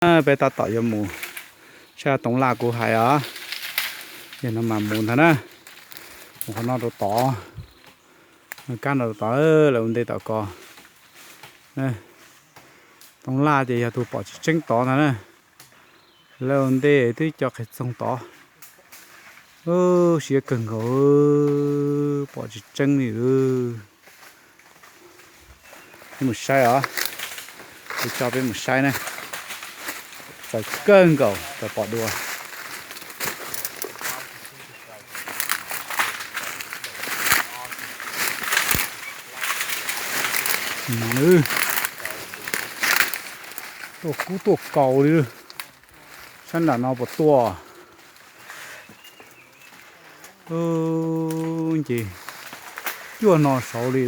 Peb tab tom yuav mus saib toov laj kuv hais os. Yog no mas mus ntag na. Mus qhov no rau tod, kab no rau tod, lawv ua ntej tom ko. Toov laj ces yog tus pom tsis tseeb tod ntag na. Lawv ua ntej twb cov qhia txoog tod. Siab kawg nkaus, pom tsis tseeb li. Peb mus saib os, kuv coj peb mus saib na. Txawv kawg nkaus, txawm pom dua. Tuaj kub tuaj kaus li. Sab nram no puas tuaj? Ces cuaj no saud li.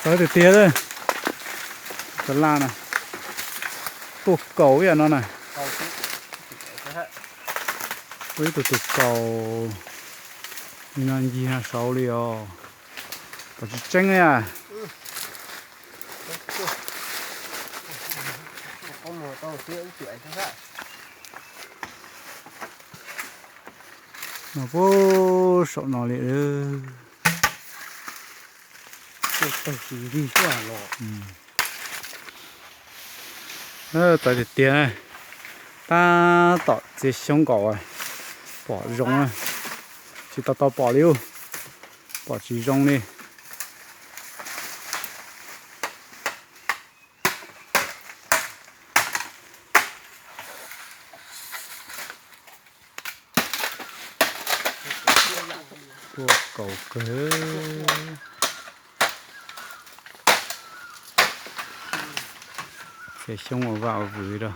Txawv tiag tiag. Txawv laj na. Tuaj kaus ib yam no na. Ua ib tug tus kaus li no ncig no saud li os. Pom tsis tseeb li a. No puag saum no li. Txawv tiag tiag, tab tom txiav xyoob nkaus, pom zoo, tsis tau tau pom li ub, pom tsis zoo li. Tuaj kaus kawg. Txiav xyoob ua vaj ua vwm rau.